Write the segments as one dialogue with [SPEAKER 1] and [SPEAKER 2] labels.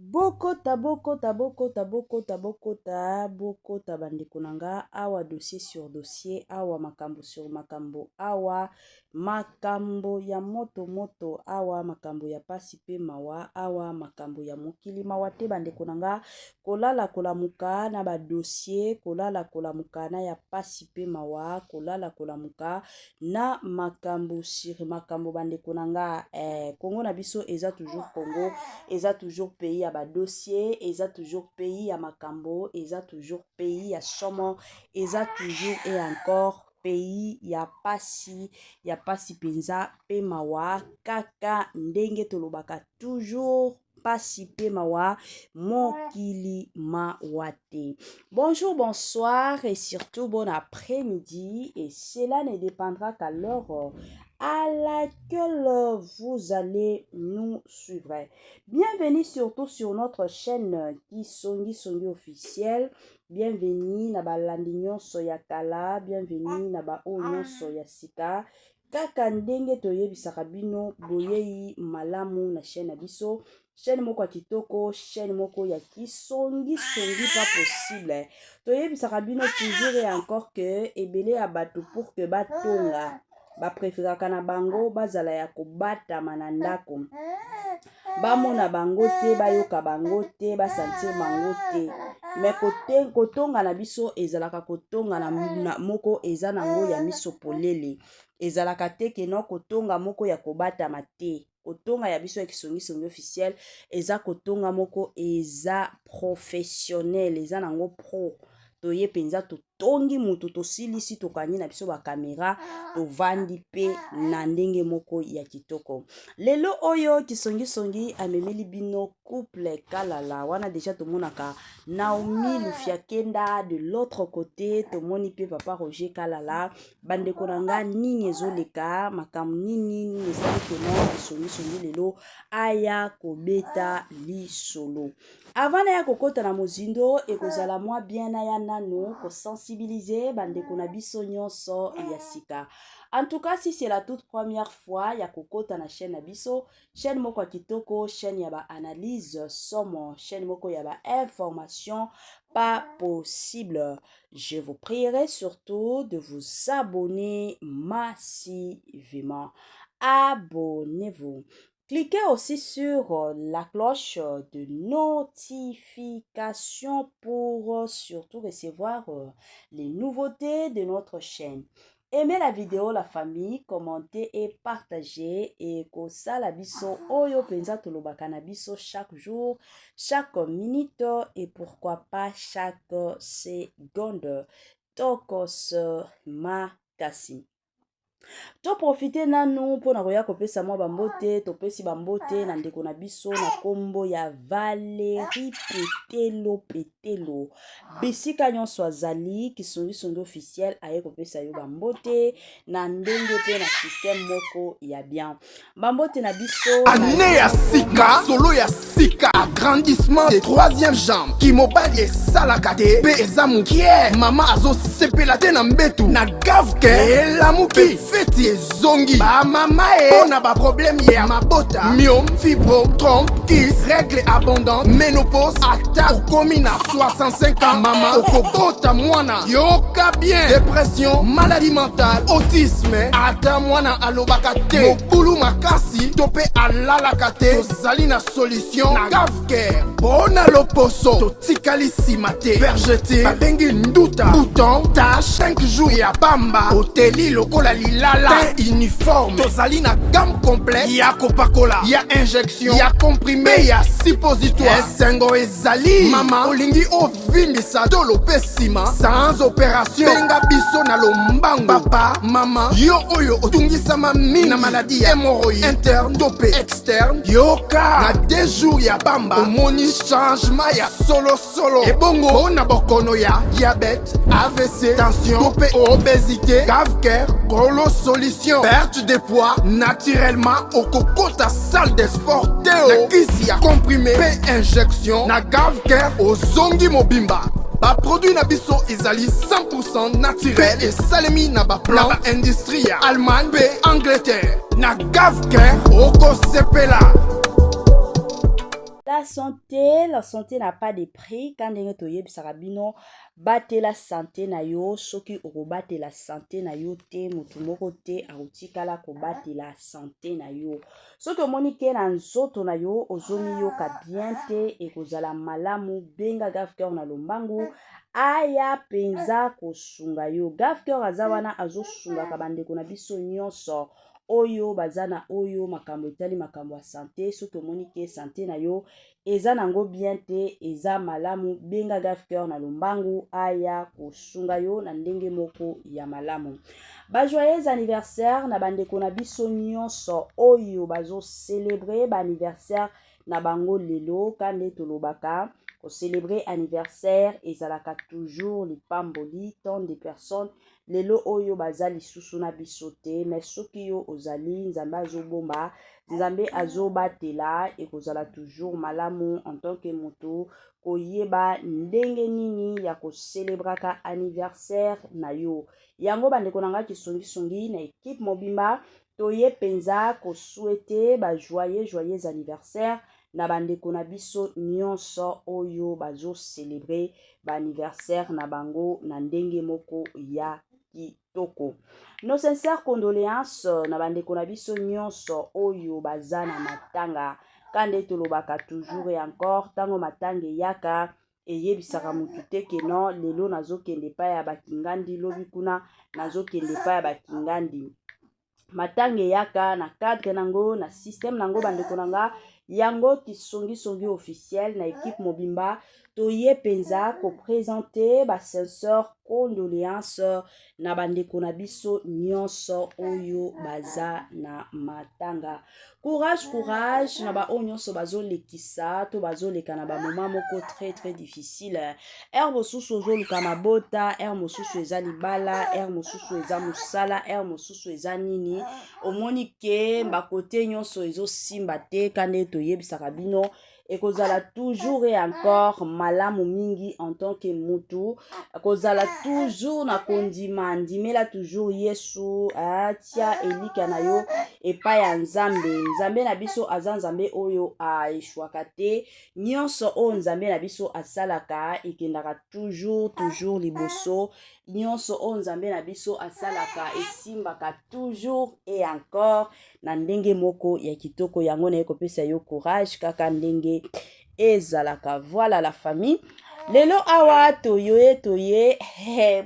[SPEAKER 1] Bokota bokota bokota bokota bokota bokota bandeko na nga awa dossier sur dossier awa makambo sur makambo awa makambo ya moto moto awa makambo ya pasi pe mawa awa makambo ya mokili mawa te bandeko na nga kolala kolamuka na ba dossier kolala kolamuka na ya pasi pe mawa kolala kolamuka na makambo sur makambo bandeko na nga eh, Congo na biso eza toujours Congo eza toujours pays ya ba dossier eza toujours pays ya makambo eza toujours pays ya somo eza toujours et encore pays ya pasi ya pasi mpenza pe mawa kaka ndenge tolobaka toujours pasi pe mawa mokili mawa te. Bonjour, bonsoir et surtout bon après-midi et cela ne dépendra qu'à l'heure à laquelle vous allez nous suivre. Bienvenue surtout sur notre chaîne Kisongi Songi officielle. Bienvenue na balandi nyonso ya kala, bienvenue na ba oyo nyonso ya sika. Kaka ndenge toyebisaka bino boyeyi malamu na chaîne na biso, chaîne moko ya kitoko, chaîne moko ya kisongi songi pas possible. Toyebisaka bino toujours et encore que ebele ya bato pour que batonga ba preferaka na bango bazala ya kobatama na ndako bamona bango te bayoka bango te basentir bango te me kotonga na biso ezalaka kotonga na, na moko eza nango ya miso polele ezalaka te keno kotonga moko ya kobatama te kotonga ya biso ya kisongisongi officiel eza kotonga moko eza professionnel eza nango pro toye mpenza tongi mutu tosilisi tokangi na biso bakamera tovandi mpe na ndenge moko ya kitoko lelo oyo kisongisongi amemeli bino couple kalala wana deja tomonaka naomi lufiakenda de l'autre côté tomoni mpe papa roger kalala bandeko na nga nini ezoleka makambo nini nini esali keno kisongisongi lelo aya kobeta lisolo Avant naya kokota na mozindo ekozala mwa bien naya nanu ko sensibiliser bandeko na biso nyonso ya sika. En tout cas si c'est la toute première fois ya kokota na chaîne na biso, chaîne moko ya kitoko, chaîne ya ba analyse somo, chaîne moko ya ba information pas possible. Je vous prierai surtout de vous abonner massivement. Abonnez-vous. Cliquez aussi sur euh, la cloche de notification pour euh, surtout recevoir euh, les nouveautés de notre chaîne. Aimez la vidéo la famille, commentez et partagez et kosala biso oyo penza tolobaka na biso chaque jour, chaque minute et pourquoi pas chaque seconde. Tokos makasi. To profiter nanu mpo na koya kopesa mwa bambote. Topesi bambote na ndeko na biso na nkombo ya Valerie Petelo Petelo, bisika nyonso azali, kisongisongi officiel aye kopesa yo bambote na ndenge mpe na système moko ya bien. Bambote na biso
[SPEAKER 2] Année ya sika, solo ya sika, agrandissement de troisième jambe. Kimobali esalaka te mpe eza mokie. Mama azosepela te na mbetu na gavke elamuki feti ezongi bamama e mpo na baproblème ya mabota myome fibrome trompe kis règle abondante ménopause ata okomi na 65 ans mama okobota mwana yoka bien depression maladie mentale autisme ata mwana alobaka te mobulu makasi to mpe alalaka te tozali na solution na gavcare mpo na loposo totikali nsima te vergete babengi nduta bouton tache 5 jours ya pamba oteli lokola lilala teint uniforme tozali na gamme complet ya kopakola ya injection ya comprime ya suppositoire esengo ezali mama olingi ovimbisa tolo mpe nsima sans opération benga biso na lombango papa mama yo oyo otungisama mingi na maladi ya hémorroïde interne to mpe externe yoka na 2 jours ya pamba omoni changement ya solosolo ebongo mpo na bokono ya diabète avc tension to mpe obésité gavcare kolo solution perte de poids naturellement okokota salle de sport te na kisi ya comprime mpe injection na gavcare ozongi mobimba baproduit na biso ezali 100% naturel mpe esalemi na baplan na baindustrie ya allemagne mpe angleterre na gavcare okosepela.
[SPEAKER 1] Ta santé, la santé n'a pas de prix. Ka ndenge toyebisaka bino, batela santé na yo. Soki okobatela santé na yo te, motu moko te akotikala kobatela santé na yo. Soki omoni ke na nzoto na yo ozomiyoka bien te, ekozala malamu benga Gave Cœur na lombangu, aya mpenza kosunga yo. Gave Cœur aza wana, azosungaka bandeko na biso nyonso oyo baza na oyo makambo etali makambo ya santé. Soki omoni ke santé na yo eza nango bien te, eza malamu benga Gave Cœur na lombangu, aya kosunga yo na ndenge moko ya malamu. Bajoyeux anniversaire na bandeko na biso nyonso oyo bazocélébrer baanniversaire na bango lelo. Ka nde tolobaka, kocélébrer anniversaire ezalaka toujours lipamboli. Tant de personnes lelo oyo baza lisusu na biso te, mais soki yo ozali, Nzambe azobomba, Nzambe azobatela, ekozala toujours malamu en tant que moto koyeba ndenge nini ya kocélébraka anniversaire na yo. Yango, bandeko na ngai, kisongisongi na ekipe mobimba, toye mpenza kosouhaiter bajoyeux joyeux anniversaire na bandeko na biso nyonso oyo bazocélébrer baanniversaire na bango na ndenge moko ya kitoko. Nos sincères condoléances na bandeko na biso nyonso oyo baza na matanga. Ka nde tolobaka toujours et encore, ntango matanga eyaka, eyebisaka motu te ke non, lelo nazokende epai ya bakingandi, lobi kuna nazokende epai ya bakingandi. Matanga eyaka na cadre nango, na système nango. Bandeko na nga, yango Kisongisongi officiel na ekipe mobimba toye mpenza koprésenter basincères condoléances na bandeko na biso nyonso oyo baza na matanga. Courage, courage na baoyo nyonso bazolekisa to bazoleka na bamoments moko très très difficile. Heure mosusu ozoluka mabota, heure mosusu eza libala, heure mosusu eza mosala, heure mosusu eza nini, omoni ke bakote nyonso ezosimba te. Ka nde toyebisaka bino, ekozala toujours et encore malamu mingi en tant que mutu kozala toujours na kondima. Ndimela toujours Yesu, atia elika na yo epai ya Nzambe. Nzambe na biso aza Nzambe oyo aéchouaka te. Nyonso oyo Nzambe na biso asalaka ekendaka toujours toujours liboso. Nyonso oyo Nzambe na biso asalaka esimbaka toujours et encore na ndenge moko ya kitoko. Yango naye kopesa yo courage kaka ndenge ezalaka. Voilà la famille, lelo awa toyoye toye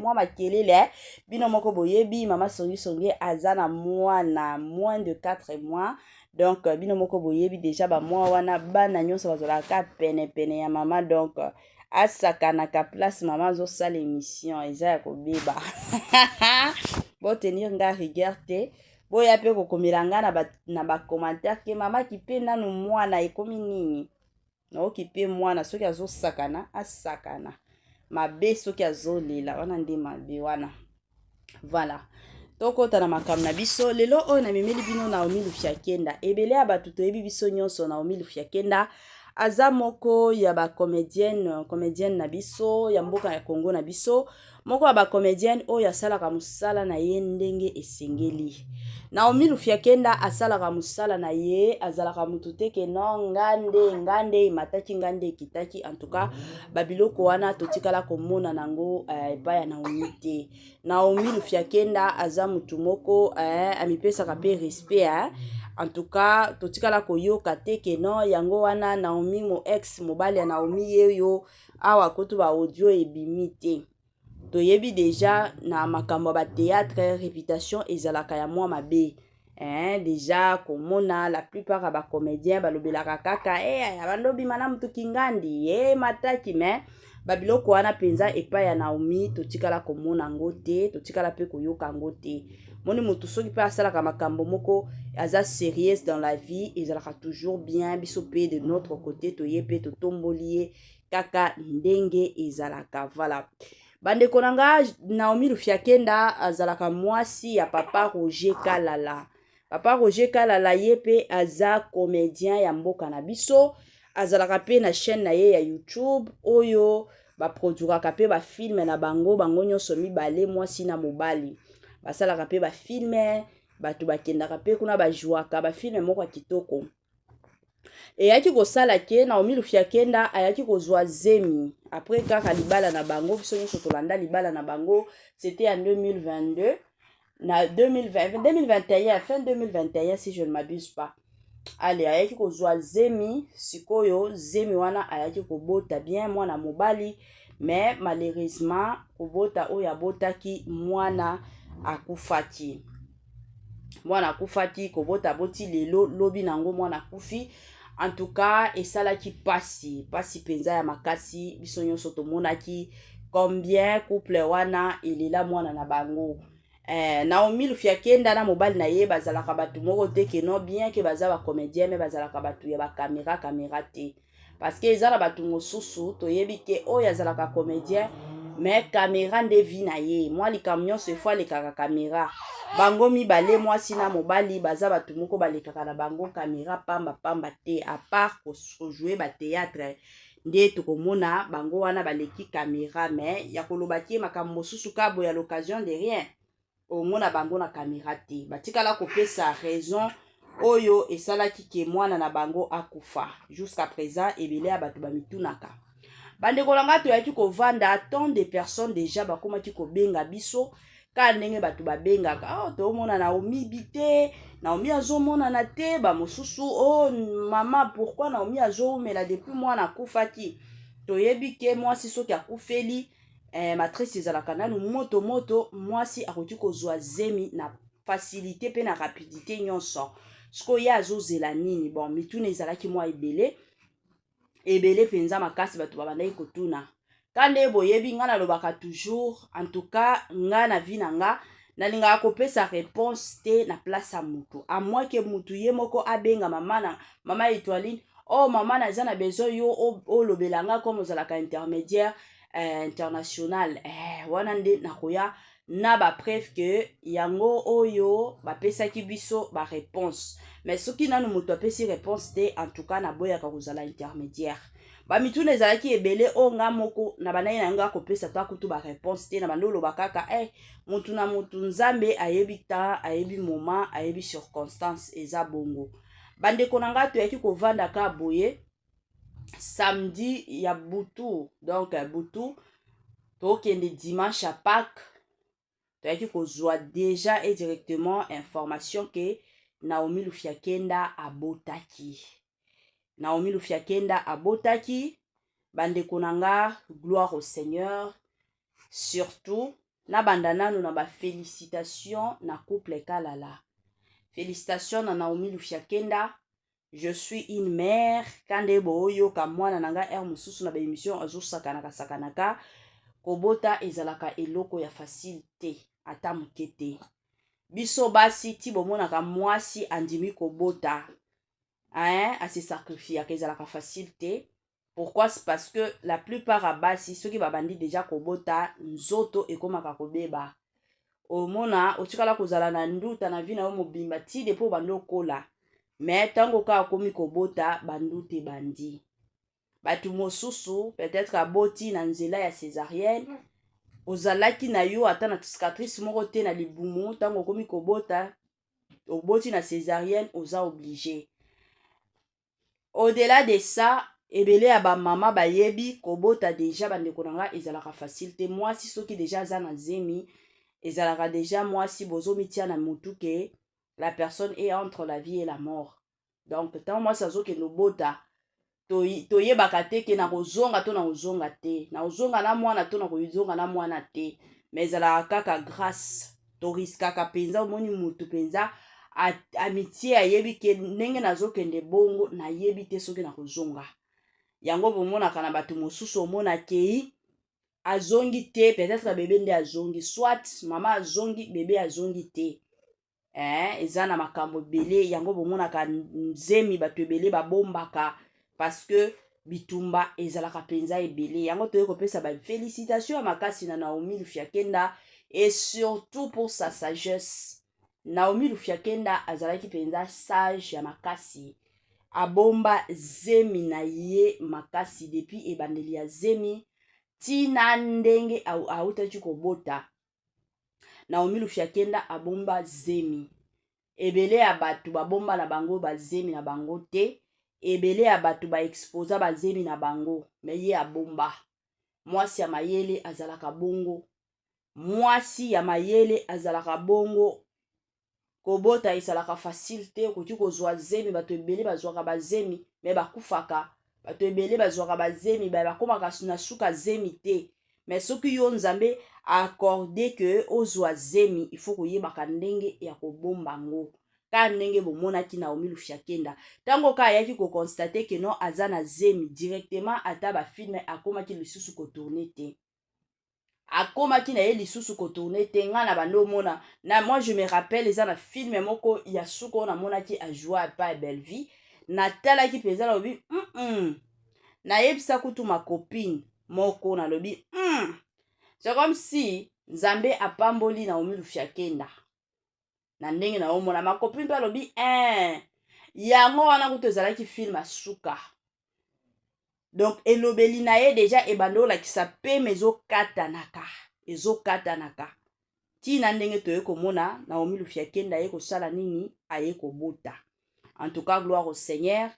[SPEAKER 1] mwa makelele. Bino moko boyebi, mama Songisongi aza na mwana moins de 4 mois. Donc bino moko boyebi déjà bamwa wana, bana nyonso bazalaka penepene ya mama. Donc asakanaka place mama azosala émission, eza ya kobeba. Botenir nga rigueur te, boya mpe kokomela nga na bacommentaire ke mama kipe nanu mwana ekomi nini. Naoki mpe mwana soki azosakana, asakana mabe, soki azolela, wana nde mabe wana. Voilà, tokɔta na makambo na biso lelo oyo. Namemeli bino Naomi Lufiakenda. Ebele ya bato toyebi biso nyonso Naomi Lufiakenda aza moko ya bacomédienne, comédienne na biso ya mboka ya Congo na biso, moko ya bacomédienne oyo asalaka mosala na ye ndenge esengeli. Naomi Lufiakenda asalaka mosala na ye, azalaka motu te ke non, nga nde, nga nde emataki, nga nde ekitaki. En tout cas, babiloko wana totikala komona nango epai ya Naomi te. Naomi Lufiakenda aza motu moko amipesaka mpe respect. En tout cas, totikala koyoka te ke non, yango wana Naomi mo ex mobali ya Naomi ye yo awa kutu baaudio ebimi te. Toyebi déjà na makambo ya bathéâtre, réputation ezalaka ya mwa mabe, hein. Déjà komona la plupart ya bacomédien balobelaka kaka e abandi obima na motu kingandi e mataki, mais babiloko wana mpenza epai ya Naomi totikala komona yango te, totikala mpe koyoka yango te. Moni motu soki mpe asalaka makambo moko, aza sérieuse dans la vie, ezalaka toujours bien. Biso mpe de notre côté toye mpe totomboli ye kaka ndenge ezalaka. Voilà, bandeko na nga, Naomi Lufiakenda azalaka mwasi ya papa Roger Kalala. Papa Roger Kalala ye mpe aza comédien ya mboka na biso, azalaka mpe na chaîne na ye ya YouTube oyo baproduiraka mpe bafilms na bango. Bango nyonso mibale, mwasi na mobali, basalaka mpe bafilms. Bato bakendaka mpe kuna, bajouaka bafilms moko ya kitoko. Eyaki kosala ke Naomi Lufiakenda ayaki kozwa zemi après kaka libala na bango. Biso nyonso tolanda libala na bango, c'était en 2022 na 2020, 2021, fin 2021 si je ne m'abuse pas. Ale ayaki kozwa zemi. Sikoyo zemi wana ayaki kobota bien mwana mobali, mais malheureusement kobota oyo abotaki, mwana akufaki. Mwana akufaki. Kobota, aboti lelo, lobi nango mwana akufi. En tout cas esalaki pasi, pasi mpenza ya makasi. Biso nyonso tomonaki combien couple wana elela mwana na bango. Naomi Lufiakenda na mobali na ye bazalaka bato moko te que non, bien que baza bacomédien, mais bazalaka bato ya bacaméra caméra te, parce que eza na bato mosusu toyebi ke oyo azalaka comédien, mais caméra nde vie na ye. Mwa likambo nyonso efo alekaka caméra. Bango mibale, mwasi na mobali, baza bato moko balekaka na bango caméra pamba pamba te. À part kojouer bathéâtre nde tokomona bango wana baleki caméra, mais ya koloba tie makambo mosusu ka boye, à l'occasion de rien, omona bango na caméra te. Batikala kopesa raison oyo esalaki ke mwana na bango akufa. Jusqu'à présent ebele ya bato bamitunaka. Bandeko na ngai, toyaki kovanda, tant de personnes déjà bakomaki kobenga biso kaka ndenge bato babengaka: "Oh, toomona Naomi bi te, Naomi azomonana te." Bamosusu: "Oh mama, pourquoi Naomi azowumela depuis mwana akufaki?" Toyebi ke mwasi soki akufeli, matrice ezalaka nanu moto moto, mwasi akoki kozwa zemi na facilité mpe na rapidité nyonso. Sikoyo ye azozela nini? Bon, mituna ezalaki mwa ebele ebele mpenza makasi, bato babandaki kotuna. Ka nde boyebi ngai, nalobaka toujours, en tout cas ngai na vie na nga, nalingaka kopesa réponse te na place ya mutu, à moins que mutu ye moko abenga mama na mama Etoiline: "Oh mama, naza na besoin yo olobela nga comme ozalaka intermédiaire international." Wana nde nakoya na bapreuve ke yango oyo bapesaki biso baréponse. Mais soki nanu moto apesi réponse te, en tout cas naboyaka kozala intermédiaire. Bamituna ezalaki ebele oyo nga moko na bandaki na nga kopesa to akutu baréponse te. Na bandi oloba kaka motu na motu, Nzambe ayebi temps, ayebi moment, ayebi circonstance. Eza bongo, bandeko na ngai. Toyaki kovanda ka boye samedi ya butu, donc butu tokende dimanche ya Pâques, toyaki kozwa déjà et directement information ke Naomi Lufiakenda abotaki. Naomi Lufiakenda abotaki. Bandeko na nga, gloire au Seigneur. Surtout nabanda nanu na bafélicitation na couple Kalala, félicitation na Naomi Lufiakenda. Je suis une mère, ka nde booyoka mwana na ngai heure mosusu na baémission azosakanaka sakanaka. Kobota ezalaka eloko ya facile te, ata moke te. Biso basi ti bomonaka mwasi andimi kobota, hein, ase sacrifiaka, ezalaka facile te. Pourquoi? C'est parce que la plupart ya basi, soki babandi déjà kobota, nzoto ekomaka kobeba. Omona otikala kozala na nduta na vie na yo mobimba ti depo obandi okola, mais ntango kaka akomi kobota, banduta ebandi. Bato mosusu peut-être aboti na nzela ya césarienne, ozalaki na yo ata na cicatrice moko te na libumu. Ntango okomi kobota, oboti na césarienne, oza obligé. Au-delà de ça, ebele ya bamama bayebi kobota déjà. Bandeko na nga, ezalaka facile te. Mwasi soki déjà aza na zemi, ezalaka déjà mwasi bozomitia na motu ke la personne est entre la vie et la mort. Donc ntango mwasi azokende obota, toyebaka te ke na kozonga to na kozonga te, na kozonga na mwana to na kozonga na mwana te, mais ezalaka kaka grâce. Toriskaka mpenza. Omoni motu mpenza amitie, ayebi ke ndenge nazokende bongo, nayebi te soki nakozonga. Yango bomonaka na bato mosusu, omona akei, azongi te. Peut-être bebe nde azongi, soit mama azongi, bebe azongi te. Eza na makambo ebele. Yango bomonaka nzemi bato ebele babombaka, parce que bitumba ezalaka mpenza ebele. Yango toyei kopesa bafélicitation ya makasi na Naomi Lufiakenda, et surtout pour sa sagesse. Naomi Lufiakenda azalaki mpenza sage ya makasi. Abomba zemi na ye makasi depuis ebandeli ya zemi ntina ndenge autaki kobota. Naomi Lufiakenda abomba zemi. Ebele ya bato babomba na bango bazemi na bango te. Ebele ya bato ba exposa bazemi na bango, mais ye abomba. Mwasi ya mayele azalaka bongo. Mwasi ya mayele azalaka bongo. Kobota ezalaka facile te. Okoki kozwa zemi, bato ebele bazwaka bazemi mais bakufaka. Bato ebele bazwaka bazemi, bakomaka na suka zemi te. Mais soki yo Nzambe accorde que ozwa zemi, il faut koyebaka ndenge ya kobomba yango. Kaka ndenge bomonaki Naomi Lufiakenda, ntango kaka ayaki koconstater que non, aza na zemi, directement ata bafilm akomaki lisusu kotourner te, akomaki na ye lisusu kotourner te. Ngai na bando omona na moi, je me rappelle, eza na film moko ya suka oyo namonaki ajoua epai ya Bellevie. Natalaki mpenza, nalobi Nayebisa kutu ma copine moko, nalobi c'est comme si Nzambe apamboli Naomi Lufiakenda na ndenge naomona. Ma copine mpe alobi yango wana kutu ezalaki film ya suka. Donc elobeli na ye déjà ebanda olakisa pema ezokatanaka, ezokatanaka ntina ndenge toye komona Naomi Lufiakenda aye kosala nini, aye kobota. En tout cas, gloire au Seigneur.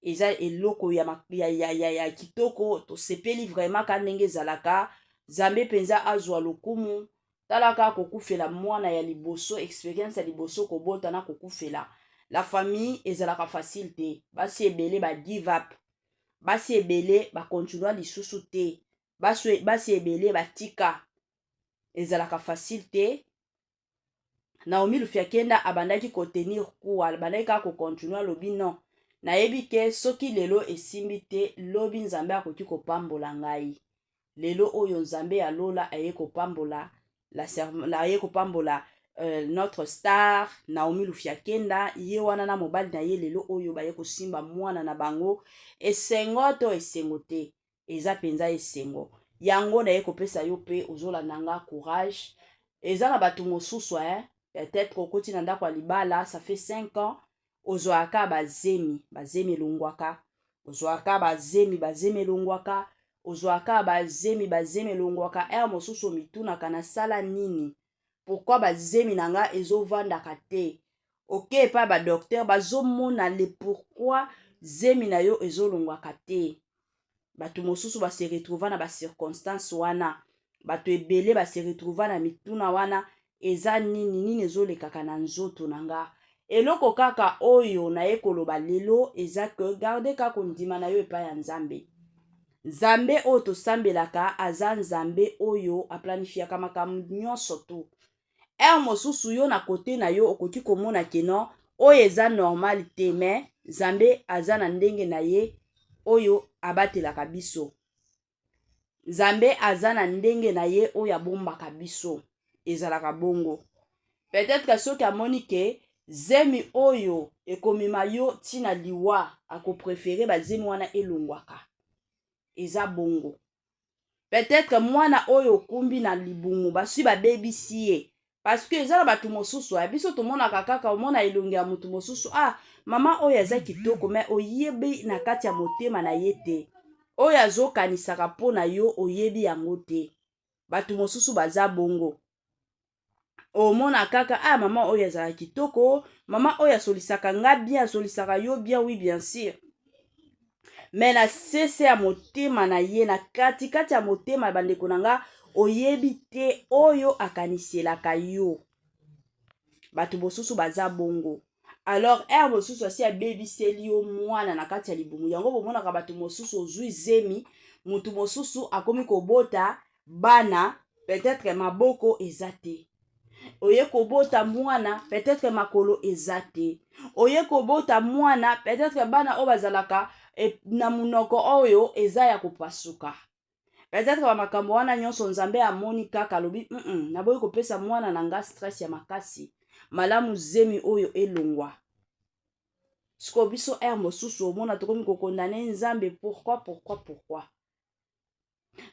[SPEAKER 1] Eza eloko ya kitoko, tosepeli vraiment ka ndenge ezalaka. Nzambe mpenza azwa lokumu. Tala kaka kokufela mwana ya liboso, expérience ya liboso kobota na kokufela. La famille, ezalaka facile te. Basi ebele ba give up, basi ebele bakontinua lisusu te, basi ebele batika. Ezalaka facile te. Naomi Lufiakenda abandaki kotenir coup, abandaki kaka kocontinuer. Alobi: "Non, nayebi ke soki lelo esimbi te, lobi Nzambe akoki kopambola ngai." Lelo oyo Nzambe ya lola aye kopambola aye kopambola notre star Naomi Lufiakenda. Ye wana na mobali na ye, lelo oyo baye kosimba mwana na bango. Esengo to esengo te? Eza mpenza esengo. Yango naye kopesa yo mpe ozolanda nga courage. Eza na bato mosusu, peut-être okoti na ndako ya libala, ça fait 5 ans, ozwaka bazemi, bazemi elongwaka, ozwaka bazemi, bazemi elongwaka, ozwaka bazemi, bazemi elongwaka. Heure mosusu omitunaka: "Nasala nini? Pourquoi bazemi na nga ezovandaka te?" Oke epai badocteur, bazomona le pourquoi zemi na yo ezolongwaka te. Bato mosusu base retrouva na bacirconstance wana. Bato ebele base retrouva na mituna wana: "Eza nini? Nini ezolekaka na nzoto na nga?" Eloko kaka oyo naye koloba lelo eza ke garde kaka kondima na yo epai ya Nzambe. Nzambe oyo tosambelaka aza Nzambe oyo aplanifiaka makambo nyonso. Tu heure mosusu yo na kote na yo okoki komona que non, oyo eza normal te, mais Nzambe aza na ndenge na ye oyo abatelaka biso. Nzambe aza na ndenge na ye oyo abombaka biso. Ezalaka bongo. Peut-être soki amoni ke zemi oyo ekomema yo ntina liwa, akopréférer bazemi wana elongwaka. Eza bongo. Peut-être mwana oyo okumbi na libumu, baswi babebisi ye, parce que eza na bato mosusu ya biso tomonaka kaka, omona elongi ya motu mosusu: "Ah, mama oyo aza kitoko," mais oyebi na kati ya motema na ye te oyo azokanisaka mpo na yo, oyebi yango te. Bato mosusu baza bongo. Omona kaka: "Ah, mama oyo azalaka kitoko, mama oyo asolisaka nga bien, asolisaka yo bien." Oui, bien sûr, mais na sese ya motema na ye, na katikati ya motema ya bandeko na nga, oyebi te oyo akaniselaka yo. Bato mosusu baza bongo. Alors heure mosusu asi abebiseli yo mwana na kati ya libumu. Yango bomonaka bato mosusu ozwi zemi, motu mosusu akomi kobota bana, peut-être maboko eza te. Oye kobota mwana, peut-être makolo eza te. Oye kobota mwana, peut-être bana oyo bazalaka na monoko oyo eza ya kopasuka. Peut-être bamakambo wana nyonso, Nzambe amoni kaka, alobi: Naboyi kopesa mwana na nga stress ya makasi, malamu zemi oyo elongwa." Sikoyo biso, heure mosusu omona tokomi kocondamner Nzambe: "Pourquoi, pourquoi, pourquoi?"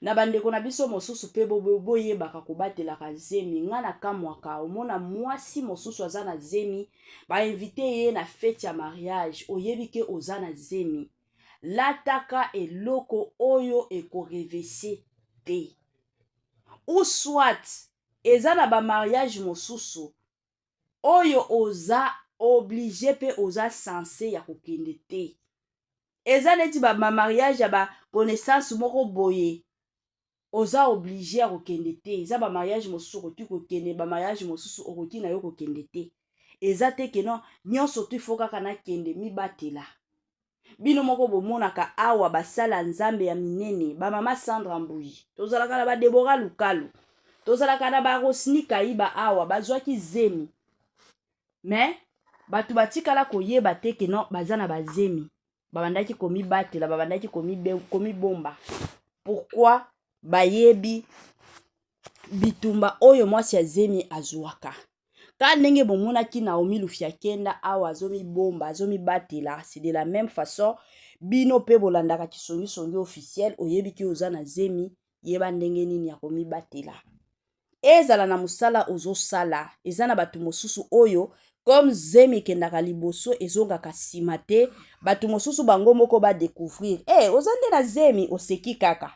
[SPEAKER 1] Na bandeko na biso mosusu mpe, boyebaka kobatelaka zemi. Nga na kamwaka, omona mwasi mosusu aza na zemi, bainviter ye na fête ya mariage. Oyebi ke oza na zemi, lataka eloko oyo ekorevese te. Ou soit eza na bamariage mosusu oyo oza obligé mpe oza censé ya kokende te. Eza neti ba mariage ya ba connaissance moko boye, oza obligé ya kokende te. Eza ba mariage mosusu okoki kokende, ba mariage mosusu okoki na yo kokende te. Eza te que non, nyonso tu ifo kaka nakende. Mibatela. Bino moko bomonaka awa basala Nzambe ya minene, bamama Sandra Mbuyi, tozalaka na badebora Lukalu, tozalaka na barosni Kaiba, awa bazwaki zemi, mais bato batikala koyeba te que non, baza na bazemi. Babandaki komibatela, babandaki komibomba. Pourquoi? Bayebi bitumba oyo mwasi ya zemi azwaka. Ka ndenge bomonaki Naomi Lufiakenda awa azomibomba, azomibatela, c'est de la même façon bino mpe bolandaka Kisongisongi Officiel. Oyebi ki oza na zemi, yeba ndenge nini ya komibatela. Ezala na mosala ozosala, eza na bato mosusu oyo, comme zemi ekendaka liboso, ezongaka nsima te, bato mosusu bango moko badécouvrir e oza nde na zemi, oseki kaka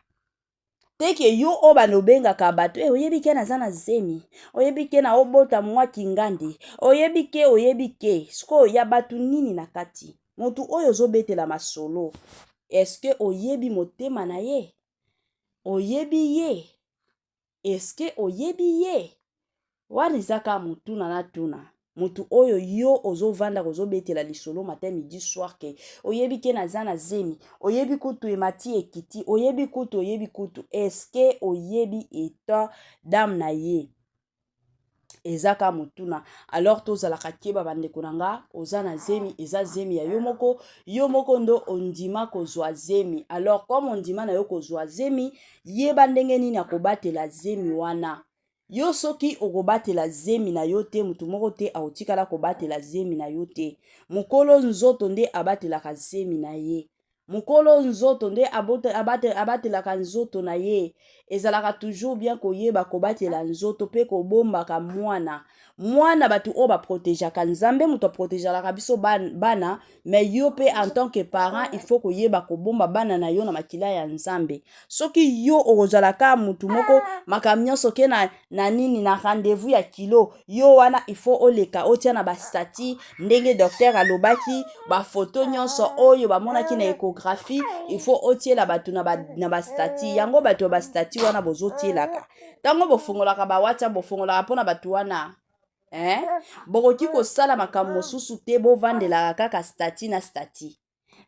[SPEAKER 1] te que yo oyo bando obengaka bato e oyebi que naza na zemi, oyebi que na obota mwa kingandi, oyebi que, oyebi que sikoyo ya bato nini na kati. Motu oyo ozobetela masolo, eske oyebi motema na ye? Oyebi ye? Eske oyebi ye? Wana eza kaka motuna na tuna. Motu oyo yo ozovanda kozobetela lisolo matin, midi, soir que oyebi que naza na zemi, oyebi kutu emati ekiti, oyebi kutu, oyebi kutu, eske oyebi état d'âme na ye? Eza kaka motuna. Alors tozalaka keba, bandeko na nga. Oza na zemi, eza zemi ya yo moko, yo moko ndo ondima kozwa zemi. Alors comme ondima na yo kozwa zemi, yeba ndenge nini akobatela zemi wana. Yo soki okobatela zemi na yo te, motu moko te akotikala kobatela zemi na yo te. Mokolo nzoto nde abatelaka zemi na ye, mokolo nzoto nde abatelaka nzoto na ye. Ezalaka toujours bien koyeba kobatela nzoto mpe kobombaka mwana. Mwana, bato oyo baprotégeaka, Nzambe moto aprotégealaka biso bana, mais yo mpe en tant que parent, il faut koyeba kobomba bana na yo na makila ya Nzambe. Soki yo okozala kaka motu moko, makambo nyonso que na nini, na rendez-vous ya kilo, yo wana il faut oleka otia na bastatuts ndenge docteur alobaki, bafoto nyonso oyo bamonaki na échographie, il faut otiela bato na bastatuts yango. Bato ya bastatuts wana bozotielaka, ntango bofungolaka baWhatsApp, bofungolaka mpona bato wana, eh? Bokoki kosala makambo mosusu te, bovandelaka kaka statut na statut.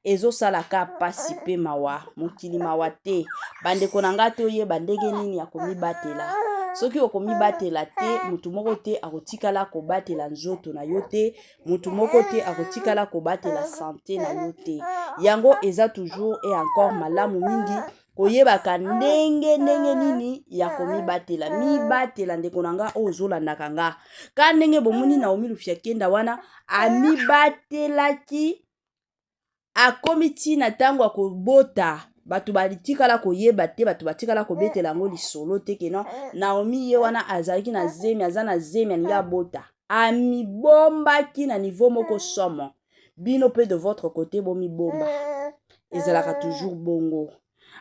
[SPEAKER 1] Ezosalaka pasi mpe mawa, mokili mawa te. Bandeko na ngai, toyeba ndenge nini ya komibatela. Soki okomibatela te, motu moko te akotikala kobatela nzoto na yo te, motu moko te akotikala kobatela santé na yo te. Yango eza toujours et encore malamu mingi koyebaka ndenge nini ya komibatela. Mibatela, ndeko na nga oyo ozolandaka nga. Ka ndenge bomoni Naomi Lufiakenda wana amibatelaki, akomi ntina ntango akobota, bato batikala koyeba te, bato batikala kobetela yango lisolo te que non, Naomi ye wana azalaki na zemi, aza na zemi, alingi abota. Amibombaki na niveau moko somo. Bino mpe de votre côté, bomibomba, ezalaka toujours bongo.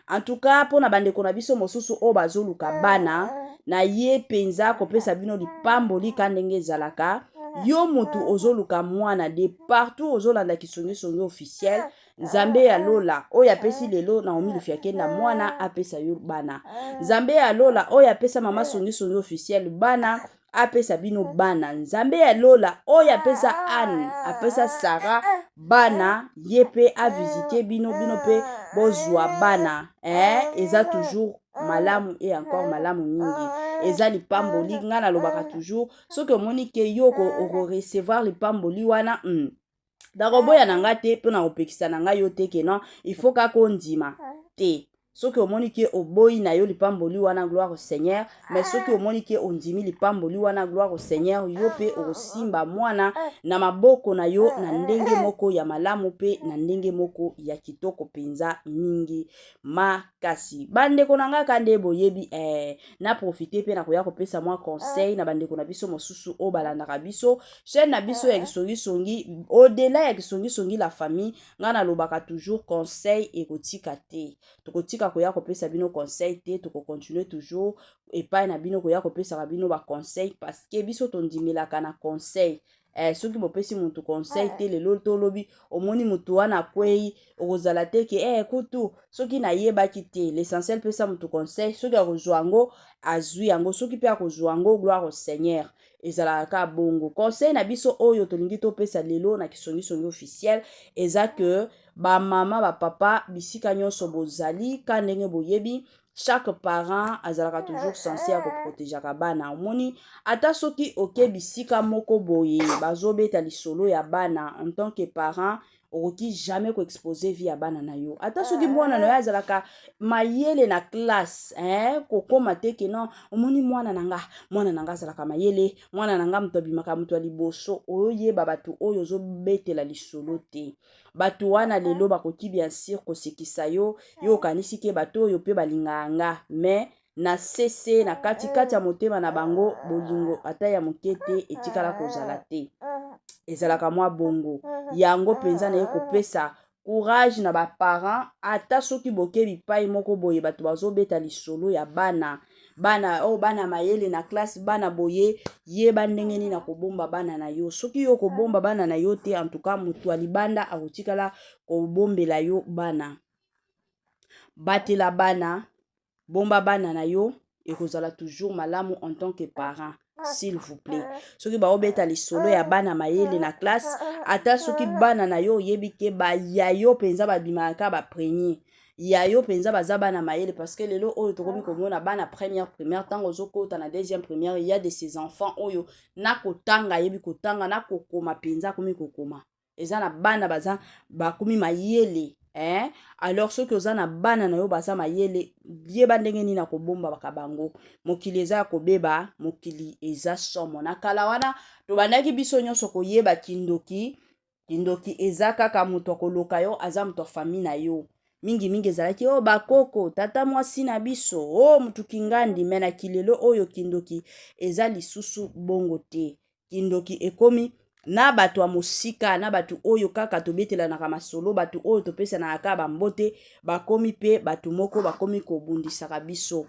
[SPEAKER 1] En tout cas, mpona bandeko na biso mosusu oyo bazoluka bana na ye mpenza, kopesa bino lipamboli ka ndenge ezalaka. Yo motu ozoluka mwana, de partout ozolanda Kisongisongi Officiel, Nzambe ya lola oyo apesi lelo Naomi Lufiakenda mwana, apesa yo bana. Nzambe ya lola oyo apesa mama Songisongi Officiel bana, apesa bino bana. Nzambe ya lola oyo apesa Anne, apesa Sara bana, ye mpe avisite bino, bino mpe bozwa bana, eh? Eza toujours malamu et encore malamu mingi, eza lipamboli. Ngai nalobaka toujours, soki omoni que yo okorecevoir lipamboli wana, nakoboya na nga te mpo na kopekisa na ngai yo te que non, il faut kaka ondima te. Soki omoni que oboyi na yo lipamboli wana, gloire au Seigneur. Mais soki omoni que ondimi lipamboli wana, gloire au Seigneur. Yo mpe okosimba mwana na maboko na yo na ndenge moko ya malamu mpe na ndenge moko ya kitoko mpenza mingi makasi. Bandeko na ngai, ka nde boyebi, na profite mpe na koya kopesa mwa conseil na bandeko na biso mosusu oyo balandaka biso, chaîne na biso ya Kisongisongi, au-delà ya Kisongisongi la famille. Ngai nalobaka toujours, conseil ekotika te, tokotika koya kopesa bino conseil te, tokocontinue toujours epai na bino koya kopesaka bino baconseil, parce que biso tondimelaka na conseil. Soki bopesi motu conseil te lelo to lobi, omoni motu wana akwei, okozala te ke kutu soki nayebaki te. L'essentiel, pesa motu conseil. Soki akozwa yango, azwi yango. Soki mpe akozwa yango, gloire au Seigneur. Ezalaka kaka bongo. Conseil na biso oyo tolingi topesa lelo na Kisongisongi Officiel eza ke bamama, bapapa, bisika nyonso bozali, ka ndenge boyebi, chaque parent azalaka toujours censé ya koprotégeaka bana. Omoni, ata soki oke bisika moko boye, bazobeta lisolo ya bana, en tant que parent okoki jamais koexposer vie ya bana na yo. Ata soki mwana na yo azalaka mayele na classe, eh, kokóma te ke non, omoni mwana na nga, mwana na nga azalaka mayele, mwana na nga moto abimaka moto ya liboso. Oyoyeba bato oyo ozobetela lisolo te. Bato wana lelo bakoki bien sûr kosekisa yo. Yo okanisi ke bato oyo mpe balingaka nga, mais na sese, na katikati ya motema na bango, bolingo ata ya moke te etikala kozala te. Ezalaka mwa bongo. Yango mpenza naye kopesa courage na baparent. Ata soki boke bipai moko boye, bato bazobeta lisolo ya bana, bana oyo, bana mayele na classe, bana boye, yeba ndenge nini na kobomba bana na yo. Soki yo kobomba bana na yo te, en tout cas moto ya libanda akotikala kobombela yo bana. Batela bana, bomba bana na yo, ekozala toujours malamu. En tant que parent, s'il vous plaît, soki baobeta lisolo ya bana mayele na classe, ata soki bana na yo oyebi ke baya yo mpenza babimaka kaka bapremier ya yo mpenza, baza bana mayele, parce que lelo oyo tokomi komona bana première primaire, ntango ozokota na deuxième primaire, ya de ces enfants oyo na kotanga ayebi kotanga, na kokoma mpenza akomi kokoma. Eza na bana baza bakomi mayele, eh? Alors soki oza na bana na yo baza mayele, yeba ndenge nini na kobombaka bango. Mokili eza ya kobeba, mokili eza somo. Na kala wana tobandaki biso nyonso koyeba kindoki. Kindoki eza kaka moto akoloka yo, aza moto ya famille na yo. Mingimingi ezalaki oyo bakoko, tata mwasi na biso, oyo motu kingandi. Me na kilelo oyo kindoki eza lisusu bongo te. Kindoki ekomi na bato ya mosika, na bato oyo kaka tobetelanaka masolo, bato oyo topesanaka kaka bambote, bakomi mpe bato moko bakomi kobundisaka biso.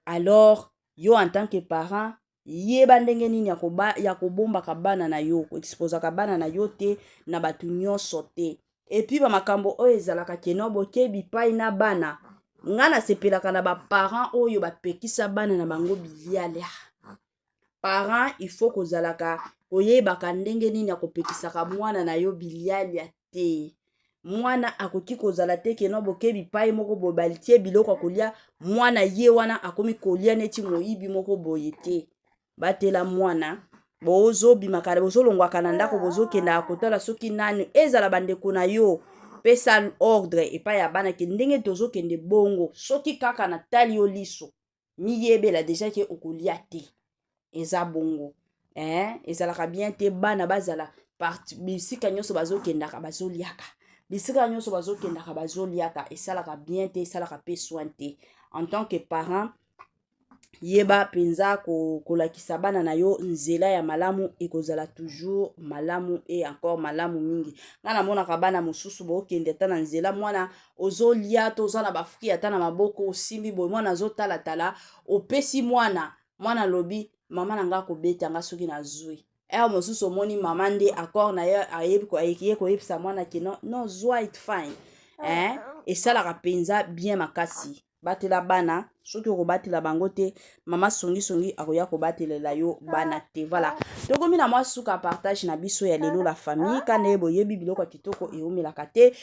[SPEAKER 1] Alors yo, en tant que parent, yeba ndenge nini ya kobombaka bana na yo, koexposaka bana na yo te na bato nyonso te. Et puis bamakambo oyo ezalaka keno boke bipai na bana, nga nasepelaka na baparent oyo bapekisa bana na bango bilialia. Parent, il faut kozalaka koyebaka ndenge nini ya kopekisaka mwana na yo bilialia te. Mwana akoki kozala te keno boke bipai moko boye, batie biloko ya kolia, mwana ye wana akomi kolia neti moyibi moko boye te. Batela mwana. Bozobimaka, bozolongwaka na ndako, bozokendaka kotala soki nani, ezala bandeko na yo, pesa ordre epai ya bana ke ndenge tozokende bongo, soki kaka natali yo liso, miyebela déjà ke okolia te. Eza bongo, eh? Ezalaka bien te bana bazala bisika nyonso bazokendaka bazoliaka, bisika nyonso bazokendaka bazoliaka. Esalaka bien te, esalaka mpe soin te. En tant que parent, yeba mpenza kolakisa bana na yo nzela ya malamu, ekozala toujours malamu et encore malamu mingi. Ngai namonaka bana mosusu bookende ata na nzela, mwana ozolia to oza na bafruit ata na maboko, osimbi boye, mwana azotalatala, opesi mwana, mwana alobi: "Mama na ngai akobeta nga soki nazwi." Heure mosusu omoni mama nde accord na ye, ayebi ye koyebisa mwana ke non, non, zwa, it's fine, eh? Esalaka mpenza bien makasi. Batela bana. Soki okobatela bango te, mama songisongi akoya kobatelela yo bana te. Voilà, tokomi na mwa suka partage na biso ya lelo, la famille. Ka ndenge boyebi, biloko ya kitoko eumelaka te.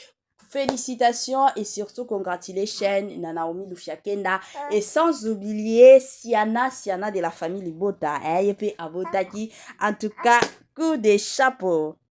[SPEAKER 1] Félicitations et surtout congratulations na Naomi Lufiakenda et sans oublier Siana, Siana de la famille Libota, eh, ye pe abotaki. En tout cas, coup de chapeau.